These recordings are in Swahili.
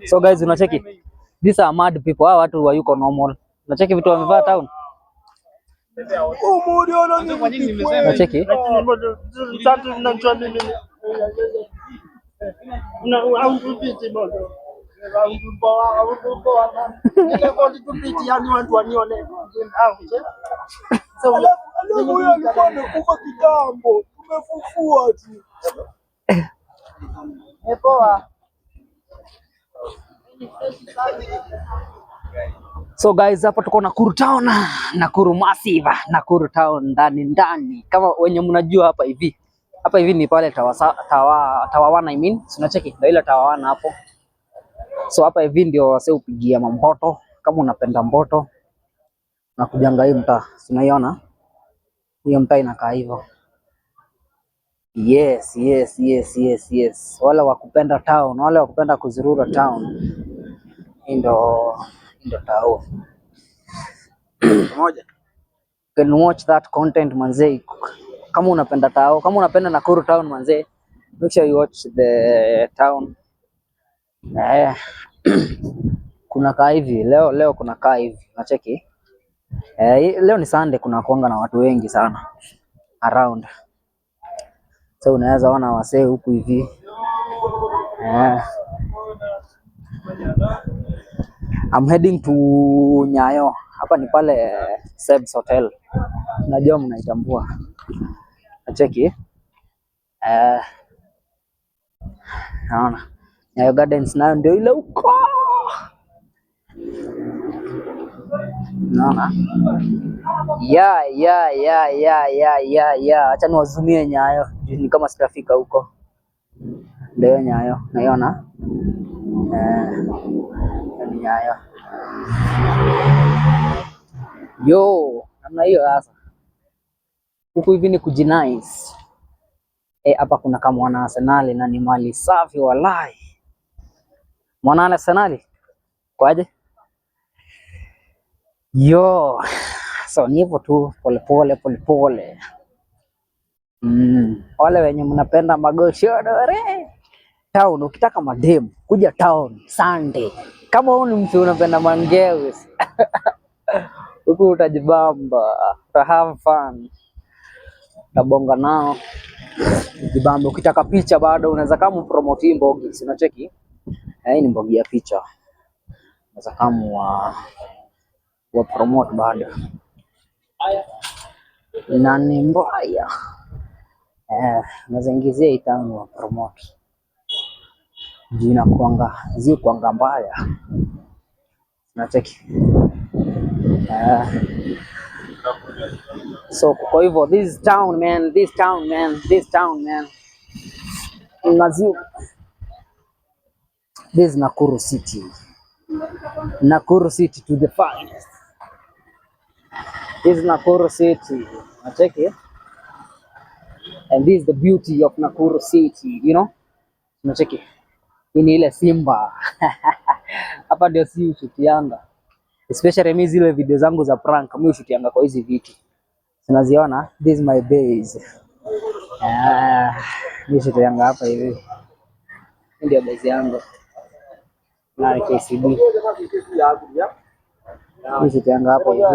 So guys, unacheki, these are mad people. Hawa watu wa yuko normal. Unacheki vitu wamevaa town. Unacheki? Huyo alikuwa amekufa kitambo, tumefufua tu. So guys, hapa tuko Nakuru town, Nakuru massive, Nakuru town ndani ndani. Kama wenye mnajua hapa hivi. Hapa hivi ni pale Tawawana, I mean. Si unacheki? Ndio ile Tawawana hapo. So hapa hivi ndio wase upigia mamboto. Kama unapenda mboto na kujanga hii mtaa, si unaiona? Hiyo mtaa inakaa hivyo. Yes, yes, yes, yes, yes. Wale wa kupenda town, wale wa kupenda kuzurura town. Hii ndio tao. Moja. You can watch that content manze. Kama unapenda tao, kama unapenda Nakuru town manze, make sure you watch the town. Kuna kaa hivi leo, leo kuna kaa hivi unacheki. Leo ni Sunday, kuna kuanga na watu wengi sana around, so unaweza ona wasee huku hivi. I'm heading to Nyayo. Hapa ni pale Seb's Hotel, najua mnaitambua. Nacheki. Naona Nyayo Gardens nayo ndio ile huko. Naona. Ya, ya, ya, ya, ya, ya, ya. Acha niwazumie Nyayo. Juu ni kama sitafika huko. Ndio Nyayo, naiona? Ni Nyayo. Yo, namna hiyo sasa. Huku hivi ni kujinice. Hapa kuna kama mwana Arsenali na ni mali safi walai. Mwana Arsenali? Kwaje? Yo, so ni hivyo tu, pole pole pole pole. Wale wenye mnapenda magoshodore town, ukitaka madem kuja town Sunday. Kama wewe ni mtu unapenda mangeus huku utajibamba, uta have fun, utabonga nao jibamba. Ukitaka picha bado unaweza kama promote hii mbogi, si unacheki? Hii ni mbogi ya picha, unaweza kama wa promote bado na ni mbaya. Unaweza ingizia hii town wa promote juu inakuanga zi kuanga mbaya, unacheki? So kwa hivyo this town man, this town man, this town man, Nazi, this is Nakuru City, Nakuru City to the finest. This is Nakuru City, unacheki? And this is the beauty of Nakuru City, you know? Unacheki? Hii ni ile Simba. Hapa ndio si ushutianga. Especially mimi zile video zangu za prank, mimi ushutianga kwa hizi viti. Unaziona? This is my base. Mimi ushutianga hapa hivi. Hii ndio base yangu. Na KCB. Mimi ushutianga hapa hivi.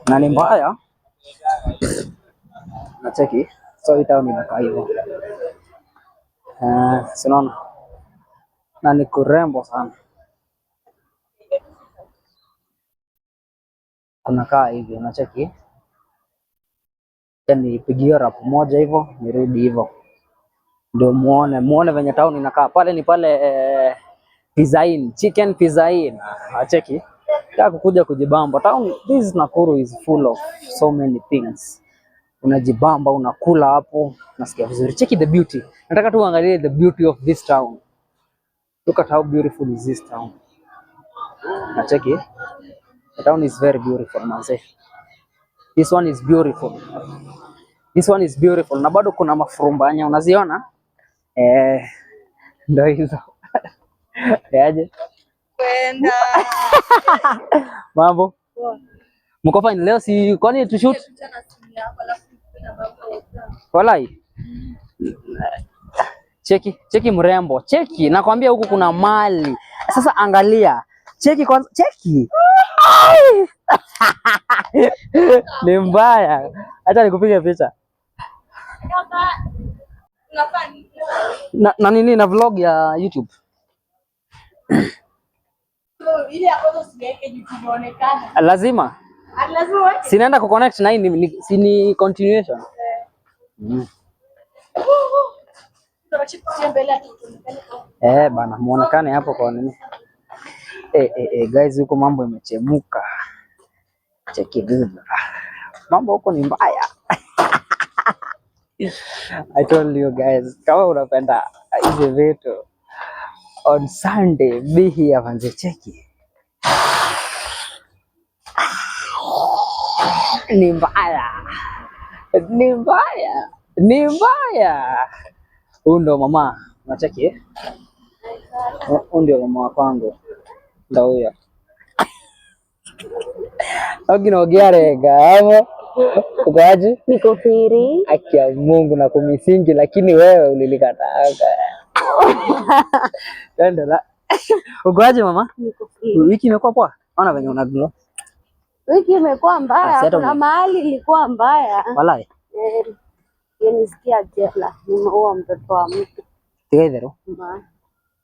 Na ni mbaya. Nacheki. So hii town inakaa hivyo. Si unaona? Na ni kurembo sana. Kuna kaa hivi, unacheki? Nipigie rap moja hivyo, nirudi hivyo. Ndio muone venye town inakaa. Pale ni pale Pizza Inn, Chicken Pizza Inn. Acheki. Nataka kukuja kujibamba. Town, this Nakuru is full of so many things. Unajibamba, unakula hapo, unasikia vizuri. Cheki the beauty. Nataka tu uangalie the beauty of this town. Look at how beautiful is this town. Nacheki. The town is very beautiful, manze. This one is beautiful. This one is beautiful. Na bado kuna mafurumbanya, unaziona? Ndio hizo. Yaje? Kwenda. Mambo? Mko fine leo si kwani tu shoot? Walai. Cheki, cheki mrembo, cheki, nakwambia huku kuna mali. Sasa angalia, cheki kwanza, cheki. Ai! Ni mbaya. Acha nikupige picha. Na nini na vlog ya YouTube. Lazima. Sinaenda kuconnect na hii si ni continuation. Eh, bana muonekane hapo kwa nini? Guys huko mambo imechemuka. Cheki vipi. Mambo huko ni mbaya. I told you guys, kama unapenda hizi vitu on Sunday be here manze, cheki. Ni mbaya. Ni mbaya. Ni mbaya. Huyu ndo mama, unacheki eh? Huyu ndio mama wa kwangu. Ndo huyo. Oginogiarega hapo. Uko aje? Niko firi. Haki ya Mungu na kumisingi, lakini wewe ulilikataaga. Twende la. Uko aje mama? Niko firi. Wiki imekuwa poa? Ona venye una glow. Wiki imekuwa Ah, si mbaya, hata kuna mahali ilikuwa mbaya. Walai. Eh, nilisikia jela, nimeua mtoto wa mtu. Tiga Mbaya.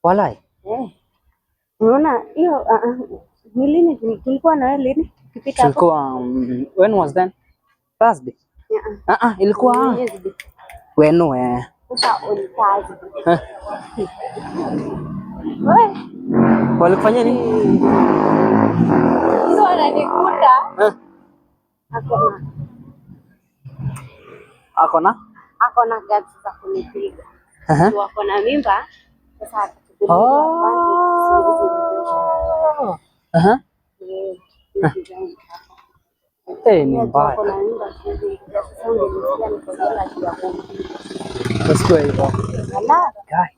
Walai. Eh. Unaona hiyo ni lini tulikuwa na wewe lini? Tukipita hapo? Tulikuwa when was then? Thursday. Yeah. Ilikuwa Wednesday. wenu eh. Sasa on Thursday. Eh, Wewe, walikufanyia nini? mtu ananikuta Eh, ako na ako na? ako na guts za kunipiga. Aha. Juu ako na mimba. Sasa atachukuliwa advantage, siwezi Oh. Aha. rudisha. Eh, design hapa. Eh, ni mbaya. Ako na mimba, siwezi rudisha. Sasa ungenisikia niko jela juu ya kumpiga. Usikue hivyo. Ala, Guy.